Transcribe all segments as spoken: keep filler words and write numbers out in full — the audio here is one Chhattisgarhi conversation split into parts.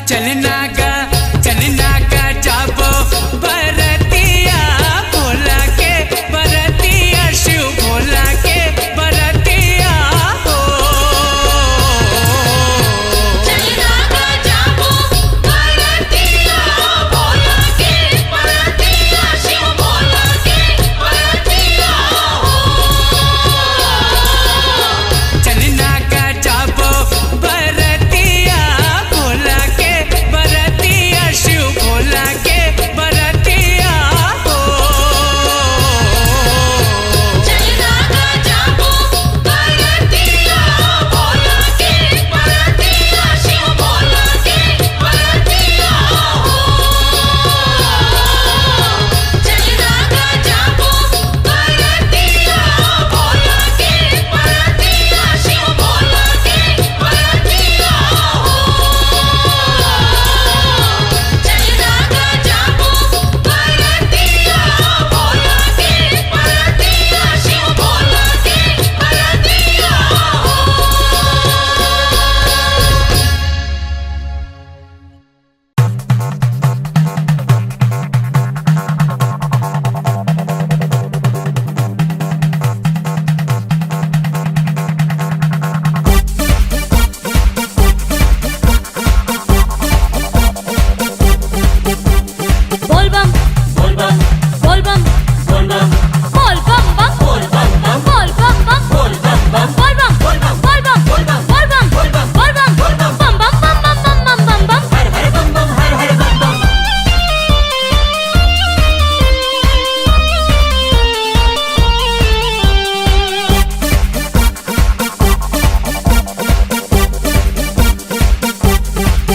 चलना गा, चलना गा जाबो बरतिया, भोला के बरतिया, शिव भोला के बरतिया हो। चलना गा जाबो बरतिया, भोला के बरतिया, शिव भोला के बरतिया हो। चलना गा जाबो बरतिया, भोला के बरतिया, शिव भोला के बरतिया हो। चलना गा जाबो बरतिया, भोला के बरतिया, शिव भोला के बरतिया हो। चलना गा जाबो बरतिया, भोला के बरतिया, शिव भोला के बरतिया हो। चलना गा जाबो बरतिया, भोला के बरतिया, शिव भोला के बरतिया हो। बोल बम, बोल बम, बोल बम, बोल बम, बोल बम बम, बोल बम बम, बोल बम बम, बोल बम बम, बोल बम, बोल बम, बोल बम, बोल बम, बोल बम, बोल बम, बोल बम, बोल बम, बोल बम, बोल बम, बोल बम, बोल बम, बोल बम, बोल बम, बोल बम, बोल बम, बोल बम।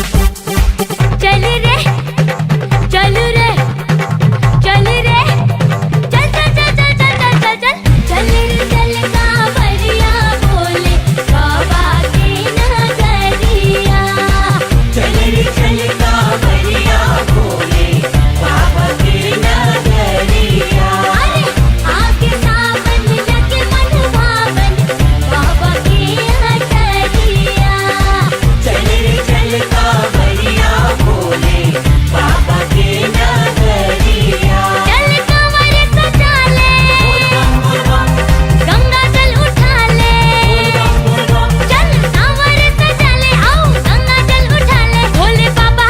चल रे, चल रे, चल रे, चल, चल, चल। चल रे, चल कांवरिया भोले बाबा के नगरिया। चल रे, चल कांवरिया भोले बाबा के नगरिया। अरे, आके सावन लगे मन भावन बाबा के नगरिया। चल रे, चल कांवरिया भोले बाबा के नगरिया। चल कांवर सजा ले, बोल बम, बोल बम। गंगा जल उठा ले, बोल बम, बोल बम। चल कांवर सजा ले, आओ गंगा जल उठा ले। भोले बाबा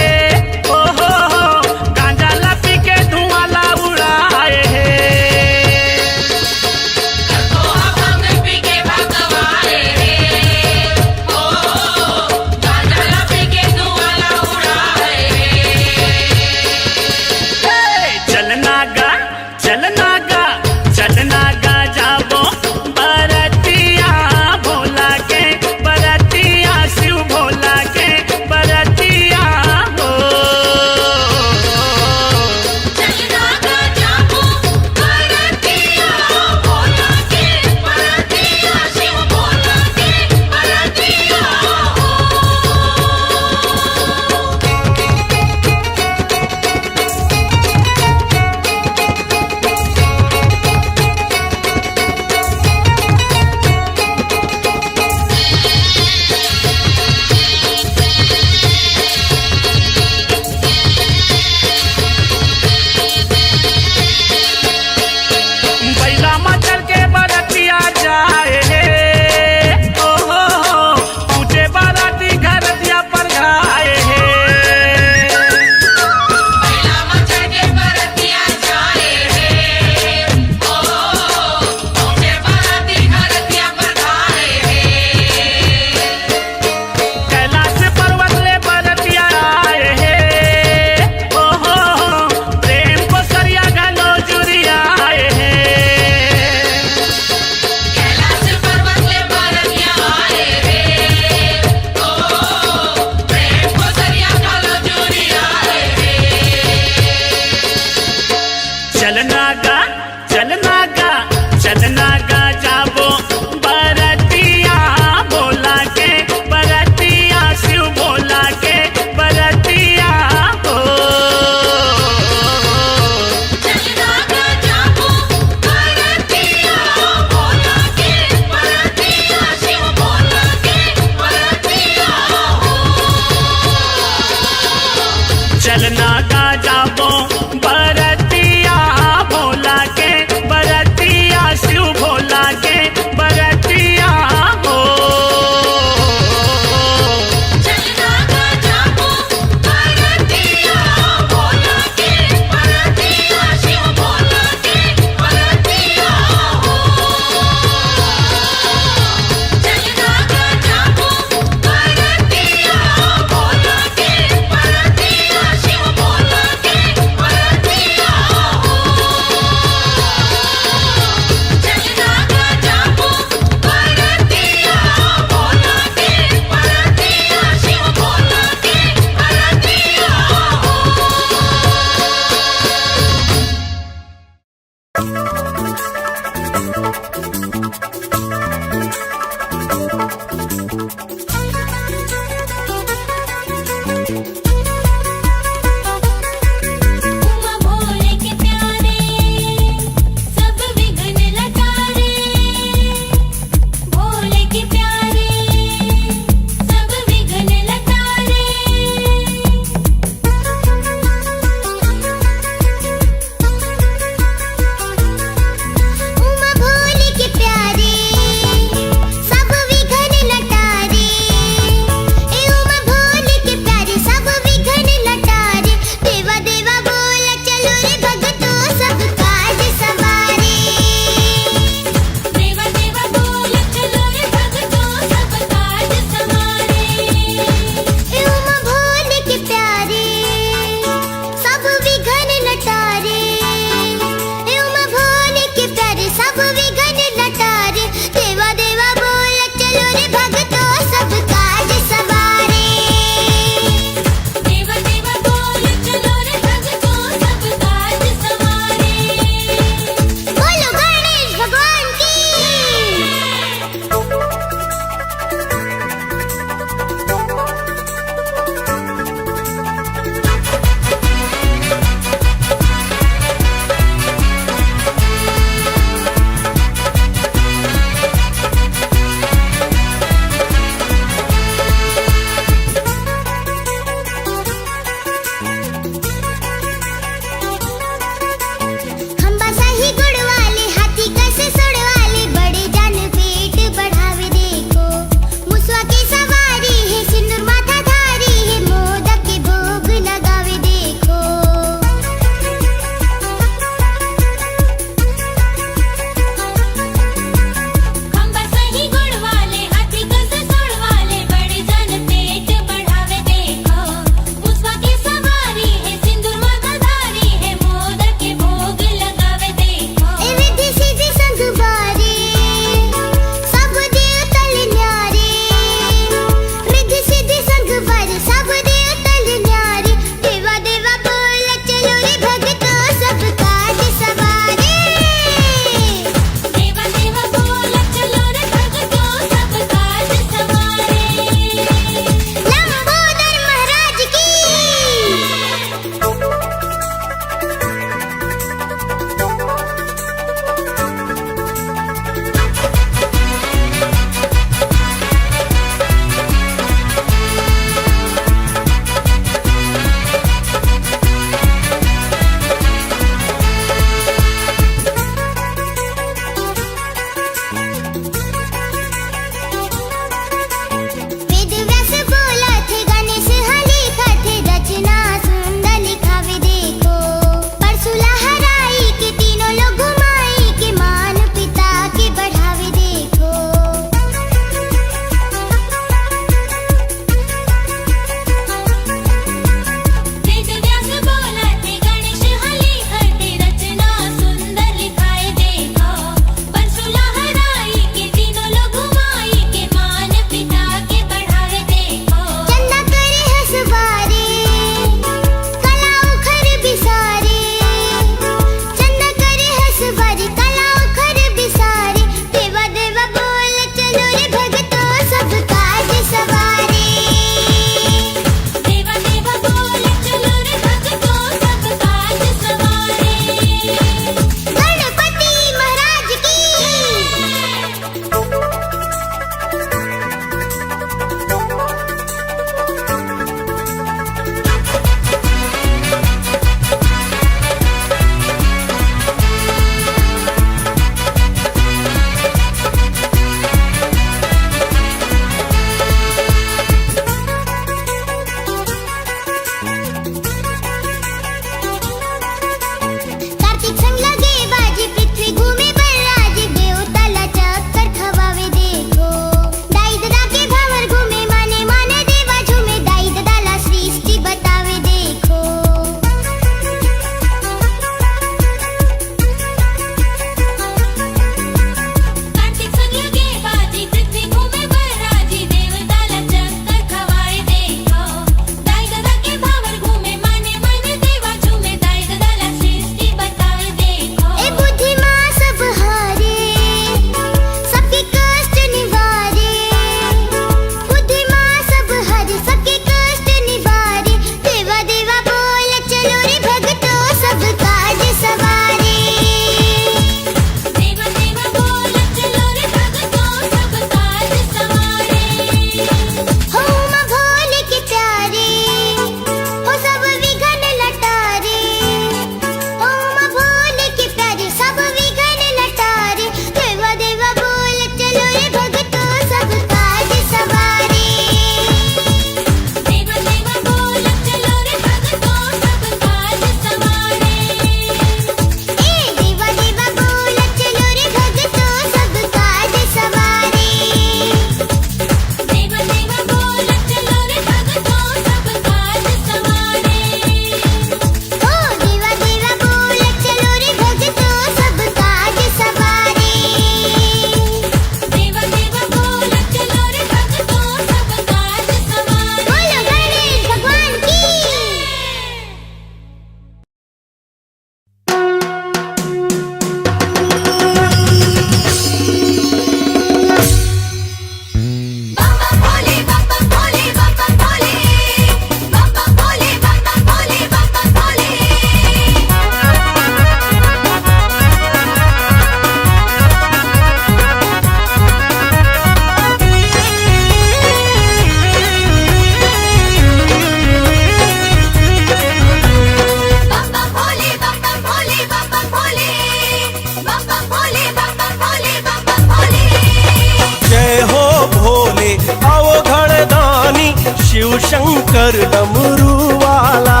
शंकर डमरू वाला।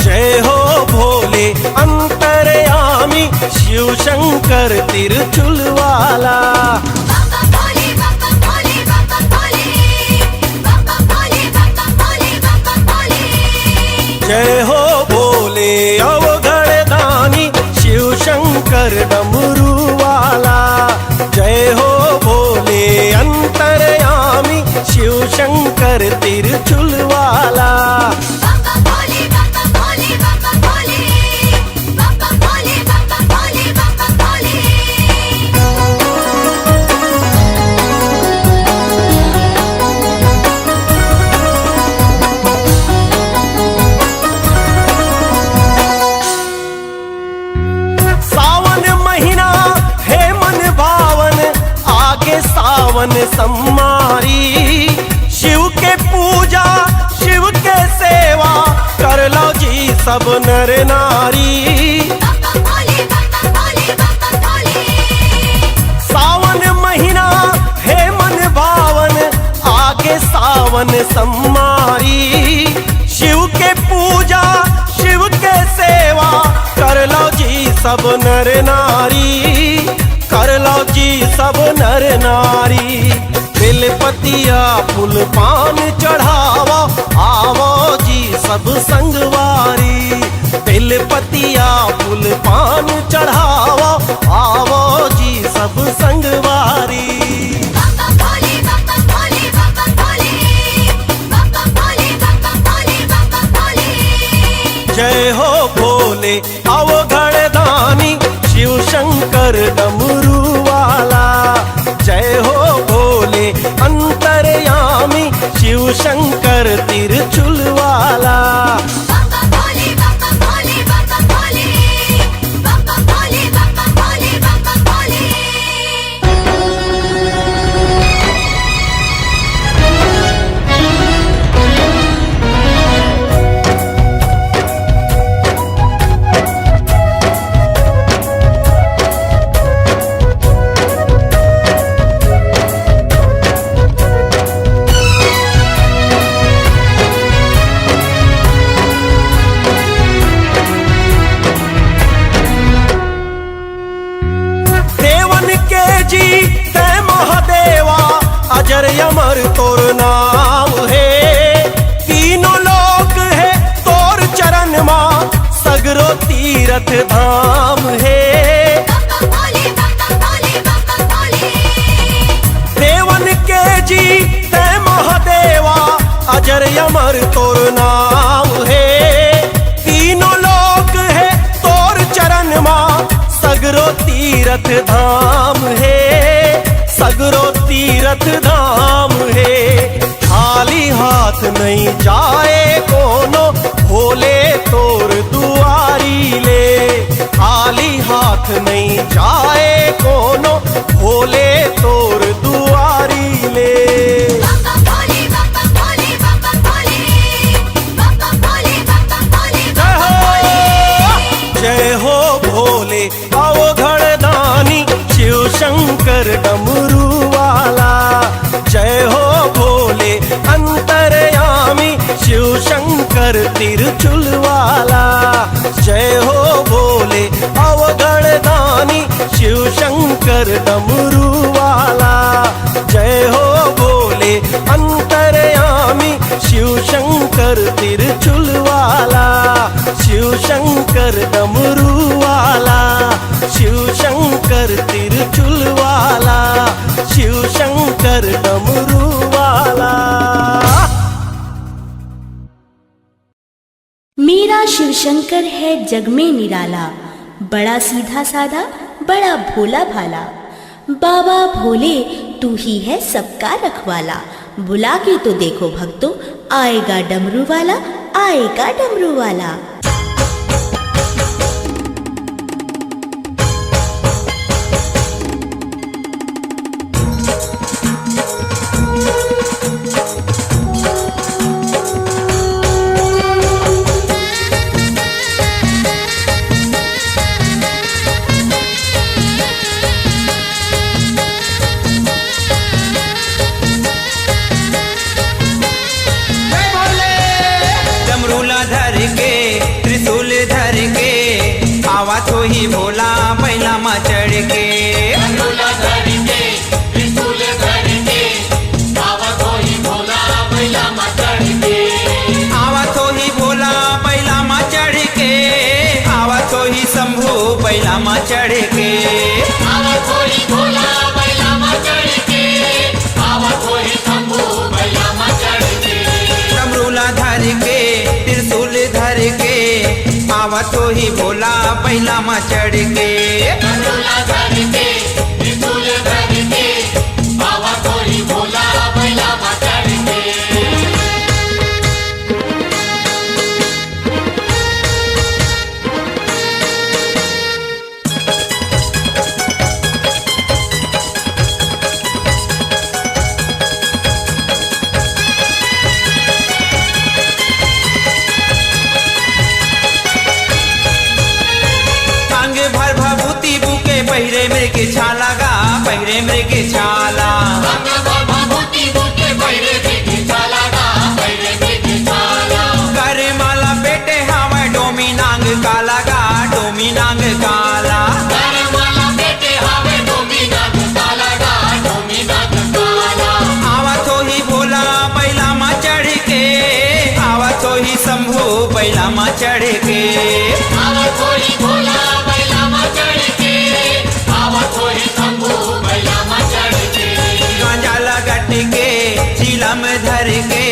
जय हो भोले अंतर्यामी शिव शंकर त्रिशूल वाला। जय हो भोले अवघड़ दानी शिव शंकर डमरू वाला। जय हो भोले अंतर्यामी शिव शंकर त्रिशूल वाला। सावन महीना हे मन भावन, आगे सावन सम्मारी। शिव के पूजा, शिव के सेवा, कर लो जी सब नर नारी। सावन महीना हे मन भावन, आगे सावन सम्मारी। शिव के पूजा, शिव के सेवा, कर लो जी सब नर नारी, कर लो जी सब नर नारी। बेलपतिया फूल पान चढ़ावा, आवो जी सब संगवारी। बेलपतिया फूल पान चढ़ावा, आवो जी सब संगवारी। जय हो भोले अवघड़ दानी शिव शंकर डमरू वाला। जय हो भोले अंतर्यामी शिव शंकर त्रिशूल वाला। देवन के जी तै महादेवा, अजर अमर तोर नाम हे। तीनों लोक हे तोर चरण मा, सगरो तीरथ धाम हे। देवन के जी तै महादेवा, अजर अमर तोर नाम हे। तीनों लोक हे तोर चरण मा, सगरो तीरथ धाम हे, सगरो तीरथ धाम हे। खाली हाथ नहीं जाए कोनो भोले तोर दुआरी ले, खाली हाथ नहीं जाए कोनो भोले तोर दुआरी ले। जय हो, जय हो भोले अवघड़ दानी शिव शंकर डमरू वाला। जय हो भोले अंतर्यामी शिव शंकर त्रिशूल वाला। जय हो भोले अवघड़ दानी शिव शंकर डमरू वाला। जय हो भोले अंतर्यामी शिव शंकर त्रिशूल वाला। शिव शंकर डमरू वाला, शिव शंकर त्रिशूल वाला, शिव शंकर डमरू वाला। मेरा शिव शंकर है जग में निराला, बड़ा सीधा साधा, बड़ा भोला भाला। बाबा भोले, तू ही है सबका रखवाला। बुला के तो देखो भक्तों, आएगा डमरू वाला, आएगा डमरू वाला। आवत होही भोला बइला म चढ़ के। डमरू ला धर के, त्रिशूल धर के, आवत होही भोला बइला म चढ़ के। आवत होही भोला बइला म चढ़ के, आवत होही शंभू बइला म चढ़ के। आवत होही भोला बइला म चढ़ के, आवत होही शंभू बइला म चढ़ के। डमरू ला धर के, त्रिशूल धर के, आवत होही भोला बइला म चढ़ के। डमरू ला धर के, त्रिशूल धर के, आवत होही भोला बइला म चढ़ के। अंग भर भभूति बुके, पहिरे मृग छाला गा, पहिरे मृग छाला। अंग भर भभूति बुके, पहिरे मृग छाला गा, पहिरे मृग छाला। कर माला पेटे हावय डोमी नांग काला गा, डोमी नांग काला। कर माला पेटे हावय डोमी नांग काला गा, डोमी नांग काला। आवत होही भोला बइला म चढ़ के, आवत होही शंभू बइला म चढ़ के। आवत होही भोला बइला म चढ़ के, आवत होही शंभू बइला म चढ़ के। गांजा ल गट के, चिलम धर के,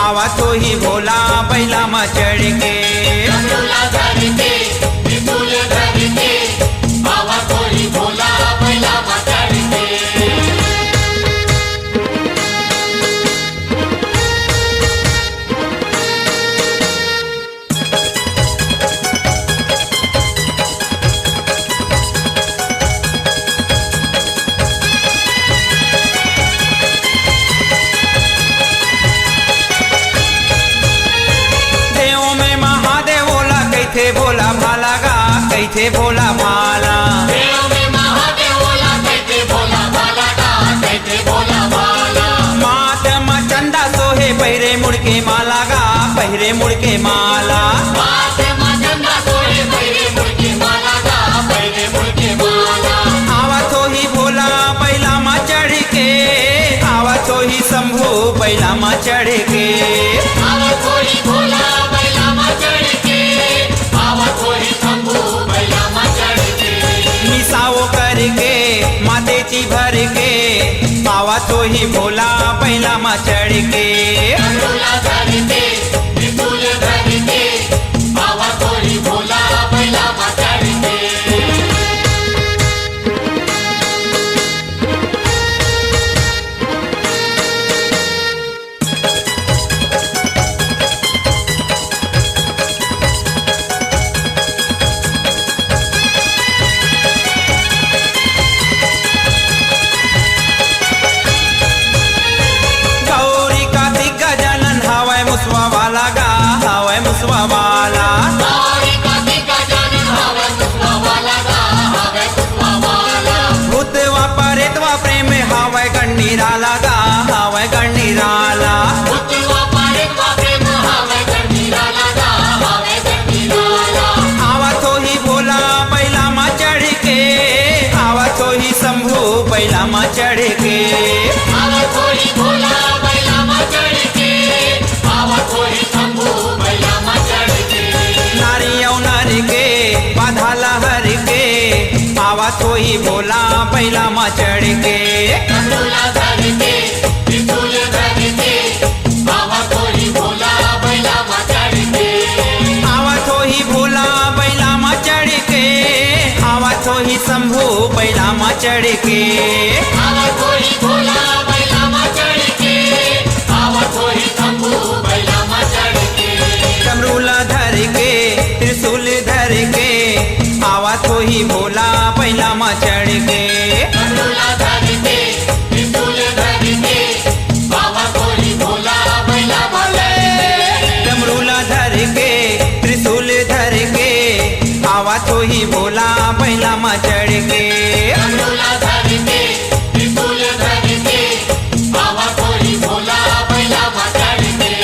आवत होही भोला बइला म चढ़ के। डमरू ला धर के, त्रिशूल धर के, आवत होही भोला बइला म चढ़ के। देव में महादेव ओला कहिथे भोला भाला गा, कहिथे भोला भाला। देव में महादेव ओला कहिथे भोला भाला गा, कहिथे भोला भाला। माथ म चंदा सोहे पहिरे मुड़ के माला गा, पहिरे मुड़ के माला। माथ म चंदा सोहे पहिरे मुड़ के माला गा, पहिरे मुड़ के माला। आवत होही भोला बइला म चढ़ के, आवत होही शंभू बइला म चढ़ के। आवत होही भोला बइला म चढ़ के, आवत होही शंभू बइला म चढ़ के। मिसाओ करके, माथे ची भर के, आवत होही भोला बइला म चढ़ के। डमरू ला धर के, त्रिशूल धर के, आवत होही भोला बइला म चढ़ के। गौरी कार्तिक गजानन हावय मुसवा वाला गा, हावय मुसवा वाला। गौरी कार्तिक गजानन हावय मुसवा वाला गा, हावय मुसवा वाला। भूतवा परेतवा प्रेम हावय गण निराला गा, हावय गण निराला। भूतवा परेतवा प्रेम हावय गण निराला गा, हावय गण निराला। आवत होही भोला बइला म चढ़ के, आवत होही शंभू बइला म चढ़ के। आवत होही भोला बइला म चढ़ के, आवत होही शंभू बइला म चढ़ के। नारी अउ नर के बाधा ला हर के, आवत होही भोला बइला म चढ़ के। डमरू ला धर के, त्रिशूल धर के, आवत होही भोला बइला म चढ़ के। आवत होही भोला बइला म चढ़ के, आवत होही शंभू बइला म चढ़ के। आवत होही भोला बइला म चढ़ के, आवत होही शंभू बइला म चढ़ के। डमरू ला धर के, त्रिशूल धर के, आवत होही भोला बइला म चढ़ के। डमरू ला धर के, त्रिशूल धर के, आवत होही भोला बइला म चढ़ के। डमरू ला धर के, त्रिशूल धर के, आवत होही भोला बइला म चढ़ के। डमरू ला धर के, त्रिशूल धर के, आवत होही भोला बइला म चढ़ के।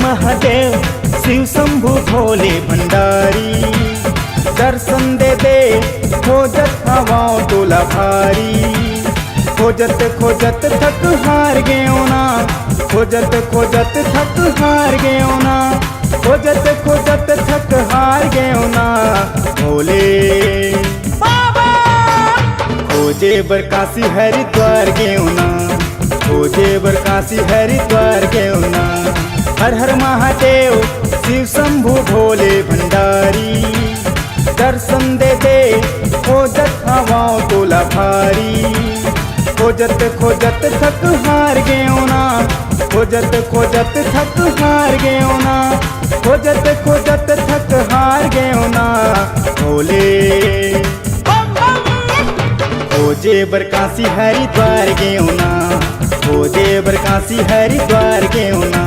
महादेव शिव शंभू भोले भंडारी, दर्शन दे दे, खोजत हवंव तोला भारी। खोजत खोजत थक हार गेंव ना, खोजत खोजत थक हार गेंव ना, खोजत खोजत थक हार गेंव ना भोले बाबा। खोजे बर काशी हरिद्वार गेंव ना, खोजे बर काशी हरिद्वार गेंव ना। हर हर महादेव शिव शंभू भोले भंडारी, दर्शन दे दे, खोजत हवंव तोला भारी। खोजत खोजत थक हार गेंव ना, खोजत खोजत थक हार गेंव ना, खोजत खोजत थक हार गेंव ना भोले। खोजे बर काशी हरिद्वार गेंव ना, खोजे बर काशी हरिद्वार गेंव ना।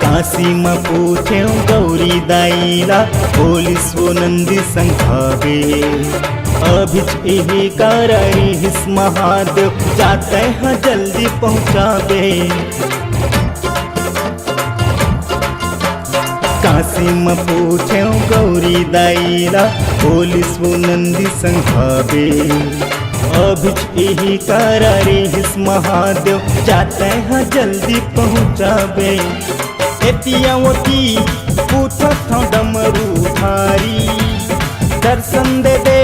काशी म पूछेंव गौरी दाई ला, बोलिस वो नंदी संघाबे। अभिच इही करा रिहिस महादेव, जा तैं ह जल्दी पहुँचाबे। काशी म पूछेंव गौरी दाई ला, बोलिस वो नंदी संघाबे। अभिच इही करा रिहिस महादेव, जा तैं ह जल्दी पहुँचाबे। एतिया ओती पूछत हंव डमरू धारी, दर्शन दे दे,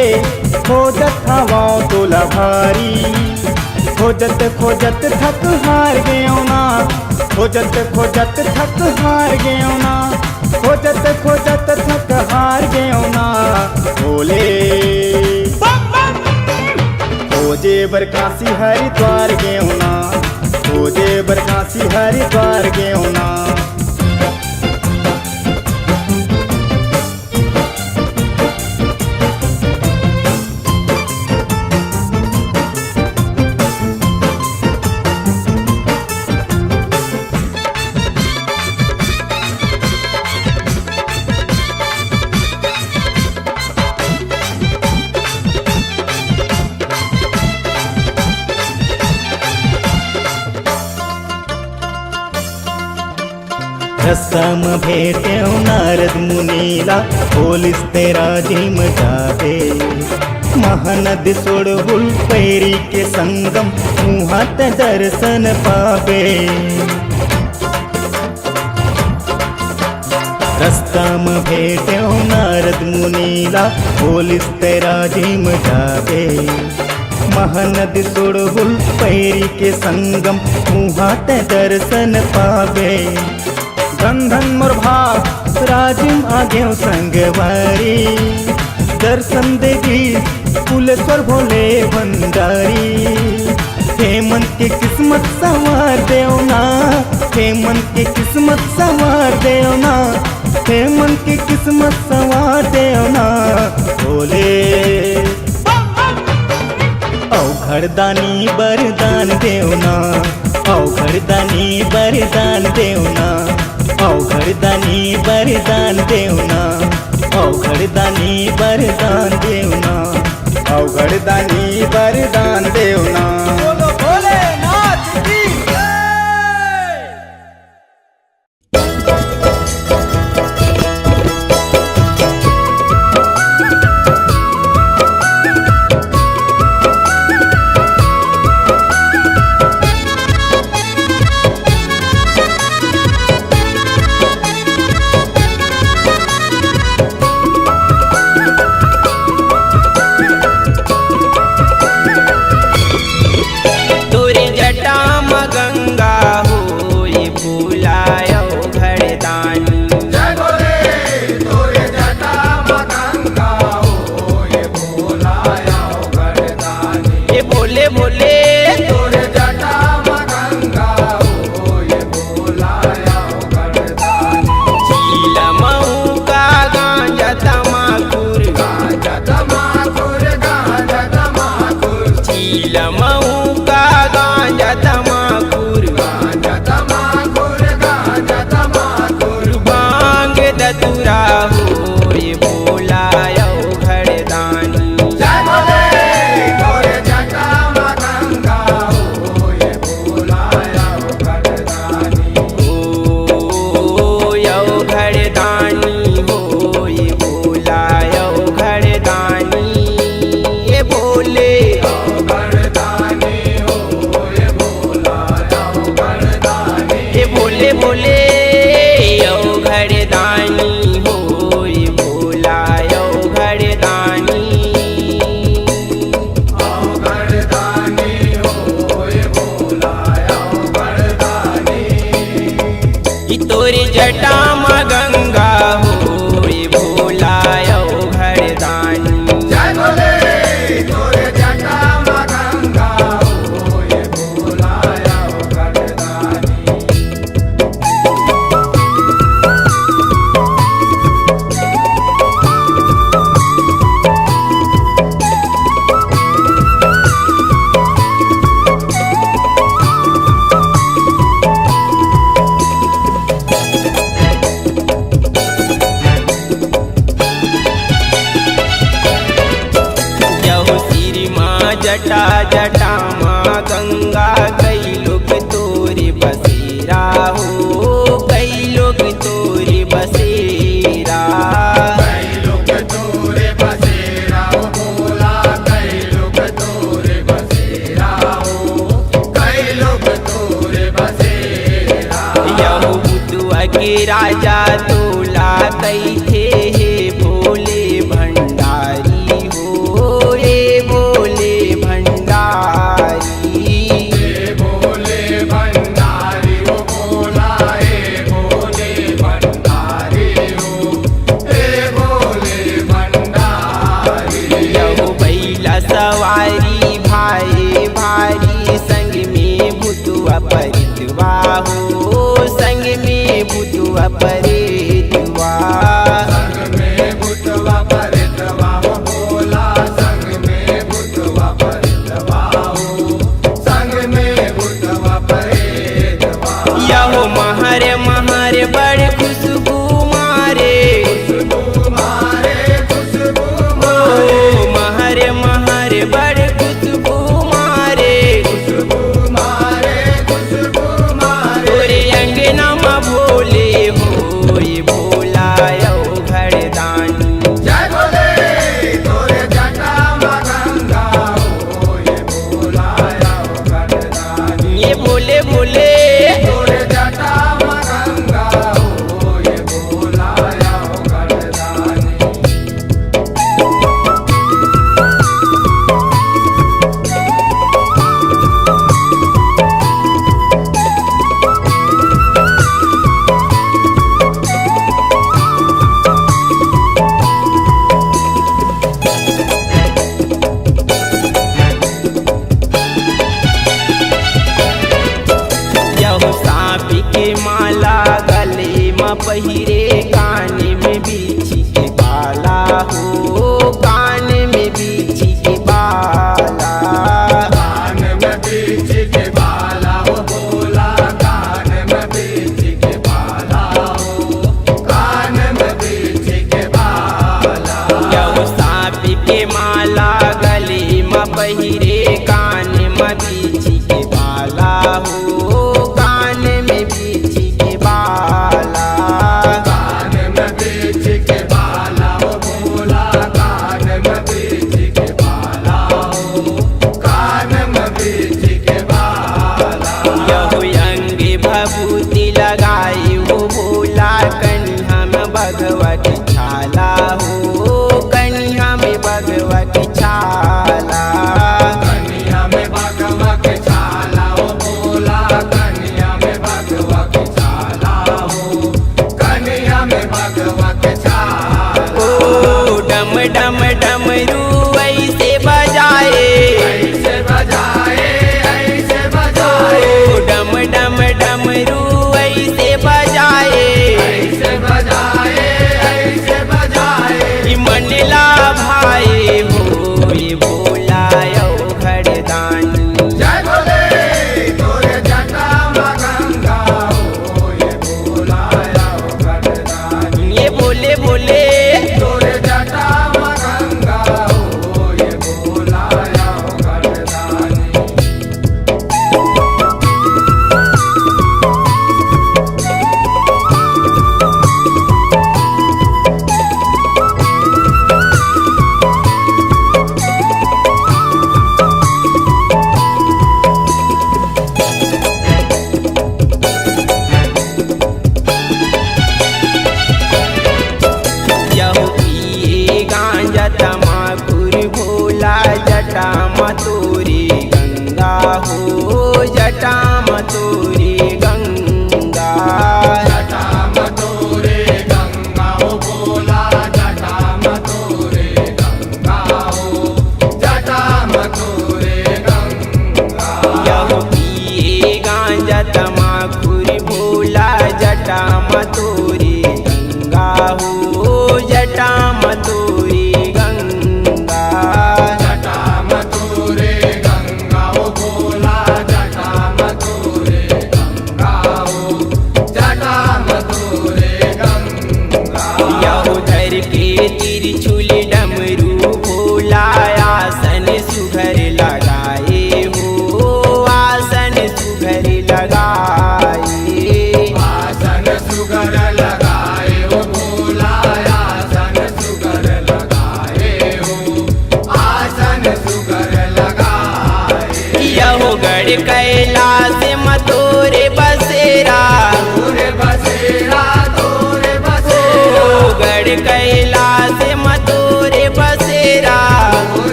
खोजत हवंव तोला भारी। खोजत खोजत थक हार गेंव ना, खोजत खोजत थक हार गेंव ना, खोजत खोजत थक हार गेंव ना भोले। खोजे बर काशी हरिद्वार गेंव ना, खोजे बर काशी हरिद्वार गेंव ना। रस्ता म भेटेंव नारद मुनि ला, बोलिस तैं राजिम जाबे। महानदी सोड़हुल पैरी के संगम, उहाँ तैं दर्शन पाबे। रस्ता म भेटेंव नारद मुनि ला, बोलिस तैं राजिम जाबे। महानदी सोड़हुल पैरी के संगम, उहाँ तैं दर्शन पाबे। धन धन मोर भाग, राजिम आ गेंव संगवारी। दर्शन दे दिस कुलेश्वर भोले भंडारी। हे मन के किस्मत संवार देव ना, हे मन के किस्मत संवार देव ना, हे मन के किस्मत संवार देव ना भोले। अवघड़ दानी बरदान देव ना, अवघड़ दानी बरदान देव ना, अवघड़ दानी बरदान देव ना, अवघड़ दानी बरदान देव ना, अवघड़ दानी बरदान देव ना। बोलो भोलेनाथ की जय। जटा जटा मा गंगा, कई लोग तोरे बसेरा हो, कई लोग तोरे बसेरा। कई लोग तोरे बसेरा हो भोला, कई लोग तोरे बसेरा हो, कई लोग तोरे बसेरा। यहू बुतवा के राजा तोला कहिथे, हे भोले भंडारी हो, हे भोले भंडारी। हे भोले भंडारी हो भोला, हे भोले भंडारी हो, हे भोले भंडारी। यहू बैला सवारी भाई भारी, संग में भूतवा परेतवा हो, संग में भूतवा परेतवा। संग में भूतवा परेतवा हो भोला, संग में भूतवा परेतवा हो, संग में भूतवा परेतवा। यहो महर महर बड़ खुशबू मारे, खुशबू मारे, खुशबू मारे। ओ महर महर बड़ खुशबू मारे, खुशबू मारे, खुशबू मारे। तोरे अंगना मा भोले हो, ये भोला यो घरदानी। जय भोले, तोरे जटा मा गंगा हो, ये भोला यो घरदानी। ये भोले भोले। तोरे जटा मा गंगा हो, ये भोला यो घरदानी। यहू सांप के माला गले म पहिरे, कान में बिच्छी के बाला हो, कान में बिच्छी के बाला। कान में बिच्छी के बाला हो भोला, कान में बिच्छी के बाला हो, कान में बिच्छी के बाला। यहू सांप के माला गले म पहिरे, कान म बिच्छी के बाला हो, कान में बिच्छी के बाला। कान में बिच्छी के बाला हो भोला, कान में बिच्छी के बाला हो, कान में बिच्छी के बाला। यहू अंग भभूति लगाए हो भोला, कनिहा में बघवा के छाला हो, कनिहा में बघवा के छाला। कनिहा में बघवा के छाला हो भोला, कनिहा में बघवा के छाला हो, कनिहा में बघवा के छाला। ओ डम डम डमरू ऐसे बजाए, ऐसे बजाए, ऐसे बजाए। ओ डम डम डमरू ऐसे बजाए, ऐसे बजाए, ऐसे बजाए। ई मन ला भाए हो, ई भोला यो घरदानी। जय भोले, तोरे जटा मा गंगा हो, ये भोला यो घरदानी। ये भोले भोले। तोरे जटा मा गंगा हो, ये भोला यो घरदानी। यहू पिए गांजा तमाकुर भोला, जटा म तोरे गंगा हो, जटा म तोरे गंगा। जटा म तोरे गंगा हो भोला, जटा म तोरे गंगा हो, जटा म तोरे गंगा। यहू पिए गांजा तमाकुर भोला, जटा म तोरे गंगा हो, जटा म तोरे गंगा। जटा म तोरे गंगा हो भोला, जटा म तोरे गंगा हो, जटा म तोरे गंगा। यहू धर के त्रिशूल डमरू भोला, आसन सुघर लगा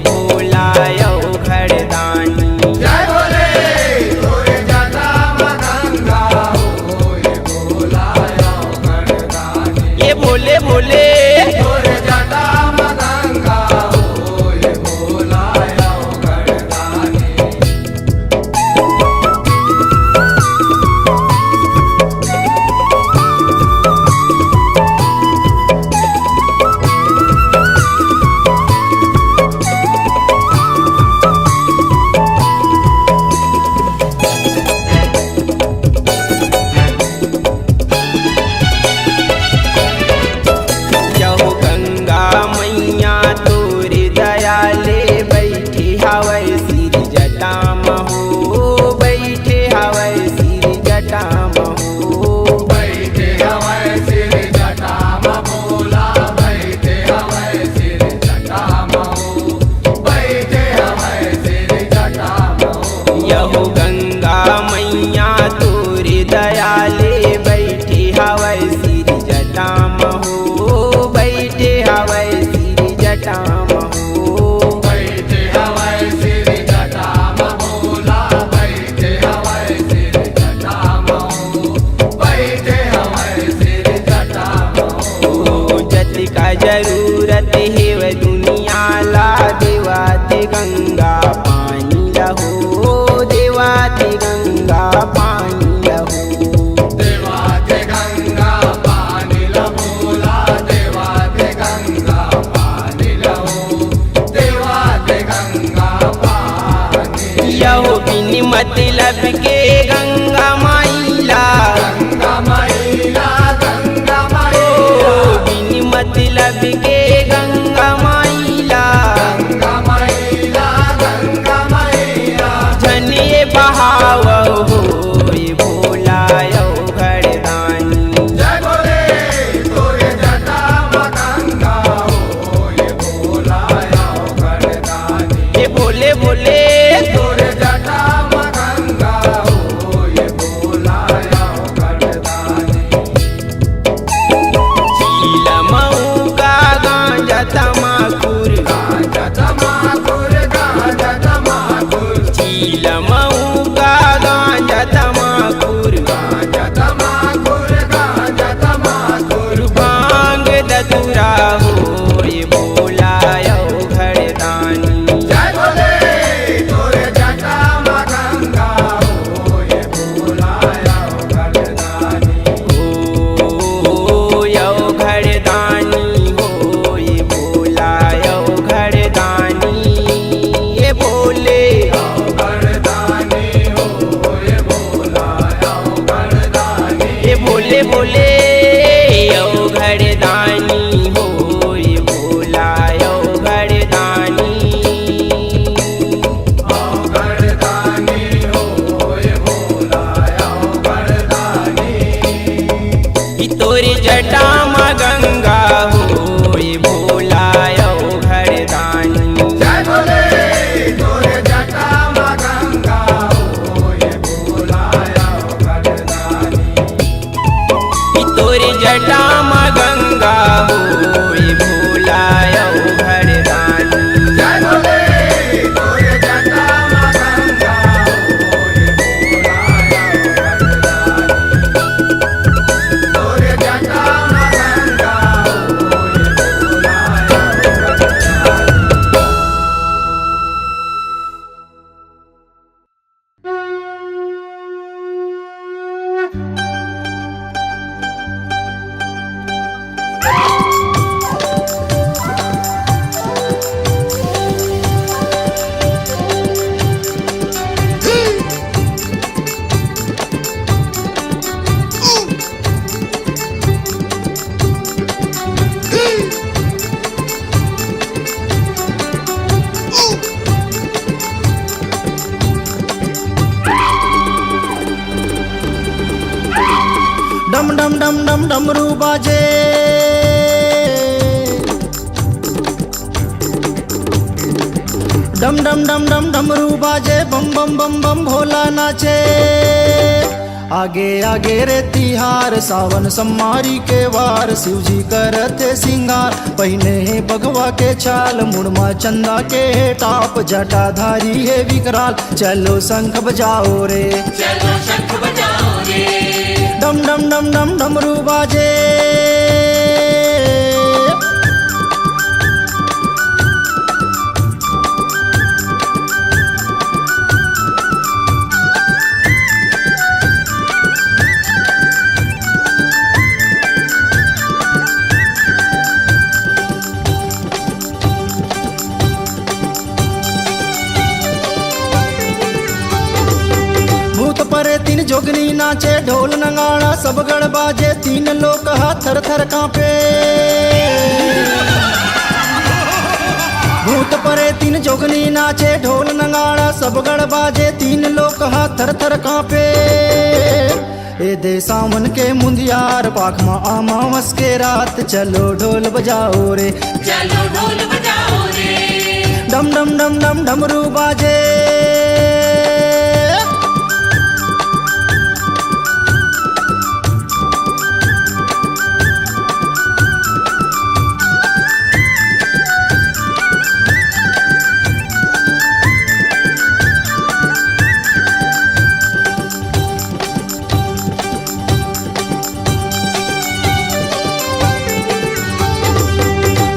भोला अवघड़दानी। जय भोले। तोरे जटा म गंगा होए भोला अवघड़दानी। ये भोले भोले। तोरे जटा म गंगा होए भोला अवघड़दानी। जहो गंगा मैया तोरे दया ले, बइठे हवय सिर जटा म हो, बइठे हवय सिर जटा म हो। बइठे हवय सिर जटा म भोला, बइठे हवय सिर जटा म हो, बइठे हवय सिर जटा म हो। यहो गंगा मैया तोरे दया ले, बइठे हवय सिर जटा म हो, बइठे हवय सिर जटा म हो। बइठे हवय सिर जटा म भोला, बइठे हवय सिर जटा म हो, बइठे हवय सिर जटा म हो। ओ जतिका जरूरत हेवय दुनिया ला, देवा ते गंगा पानी ला हो, देवा ते गंगा पानी ला हो। देवा ते गंगा पानी ला भोला, देवा ते गंगा पानी ला हो, देवा ते गंगा पानी। यहो बिन मतलब के गंगा माई ला, गंगा माई ला, गंगा माई ला। ओ बिन मतलब के गंगा माई ला, गंगा माई ला, गंगा माई ला। झन ये बहाव हो, ये भोला अवघड़दानी। जय भोले। तोरे जटा म गंगा होए भोला अवघड़दानी। ये भोले भोले। तोरे जटा म गंगा होए भोला अवघड़दानी। चीलम हुक्का गांजा तमाकुर, गांजा तमाकुर, गांजा तमाकुर। चीलम हुक्का गांजा तमाकुर, गांजा तमाकुर, गांजा तमाकुर। भांग धतूरा होए भोला अवघड़दानी। जय भोले। तोरे जटा म गंगा होए भोला अवघड़दानी। ओ, अवघड़दानी होए भोला अवघड़दानी। ये भोले। अवघड़दानी होए भोला अवघड़दानी। ये भोले भोले अवघड़दानी होए भोला अवघड़दानी। अवघड़दानी होए भोला अवघड़दानी। कि तोरे जटा म गंगा होए भोला अवघड़दानी। जय भोले। तोरे जटा म गंगा होए भोला अवघड़दानी। कि तोरे जटा म गंगा होए भोला अवघड़दानी। जय भोले। तोरे जटा म गंगा होए भोला अवघड़दानी। तोरे जटा म गंगा होए भोला अवघड़दानी। डम डम डम डम डमरू बाजे। डम डम डम डम डमरू बाजे, बम बम बम बम भोला नाचे। आगे आगे रे तिहार, सावन सम्मारी के वार, शिव जी करत हे सिंगार। पहिने हे बघवा के छाल, मुड़ म चंदा के हे टाप, जटाधारी हे विकराल। चलो शंख बजाओ रे, चलो शंख बजाओ रे। डम डम डम डम डमरू बाजे। भूत परेतिन जोगनी नाचे, ढोल नगाड़ा सब गड़ बाजे, तीन लोक हा थर थर कांपे। भूत परेतिन जोगनी नाचे, ढोल नगाड़ा सब गड़ बाजे, तीन लोक हा थर थर कांपे। ए दे सावन के मुंदियार, पाख म अमावस के रात, चलो ढोल बजाओ रे। चलो ढोल बजाओ रे। डम डम डम डम डमरू बाजे।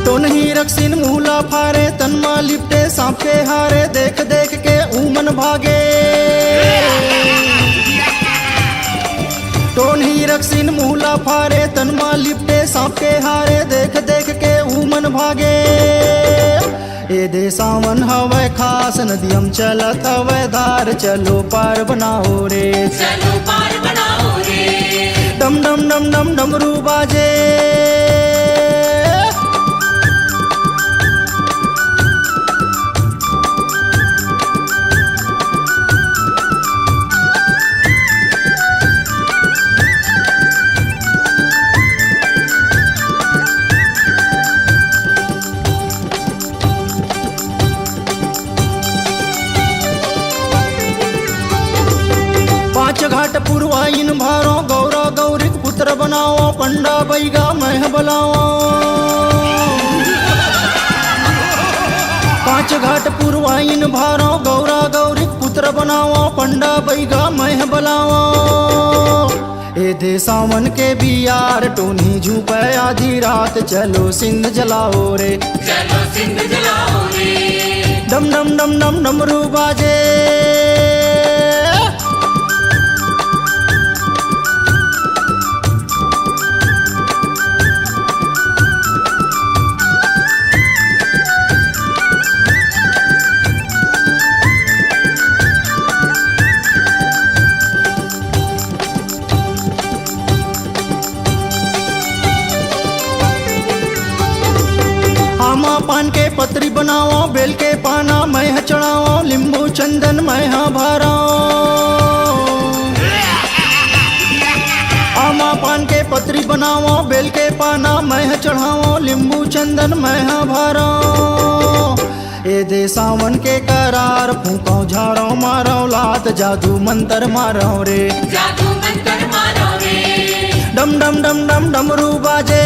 टोनही रक्सिन मुहला फारे, तन मा लिपटे सांप के हारे, देख देख के उमन भागे। टोनही रक्सिन मुहला फारे, तन मा लिपटे सांप के हारे, देख देख के उमन भागे। ए दे सावन हवय खास, नदियम चलत हवय धार, चलो पार बनाओ रे। चलो पार बनाओ रे। डम डम डम डम डमरू बाजे। पांच घाट पुरवाइन भारो, गौरा गौरी के पुत्र बनाओ, पंडा बैगा मैं बलाओ। पांच घाट पुरवाइन भारो, गौरा गौरी के पुत्र बनाओ, पंडा बैगा मैं बलाओ। ए दे सावन के बियार, टोनी झूपे आधी रात, चलो सिंध जलाओ रे। चलो सिंध जलाओ रे। डम डम डम डम डमरू बाजे। आमा पान के पतरी बनाओ, बेल के पाना मैं ह चढ़ाओ, लिंबू चंदन मैं ह भराओ। आमा पान के पतरी बनाओ, बेल के पाना मैं ह चढ़ाओ, लिंबू चंदन मैं ह भराओ। ए दे सावन के करार, फूंकव झाड़व मारव लात, जादू मंतर मारव रे। जादू मंतर मारव रे। डम डम डम डम डमरू बाजे।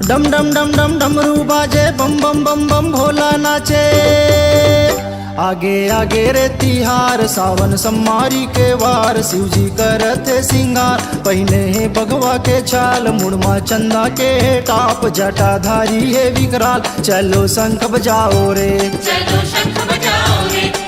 डम डम डम डम डमरू बाजे, बम बम बम बम भोला नाचे। आगे आगे रे तिहार, सावन सम्मारी के वार, शिव जी करत हे सिंगार। पहिने हे बघवा के छाल, मुड़ म चंदा के हे टाप, जटाधारी हे विकराल। चलो शंख बजाओ रे। चलो शंख बजाओ रे।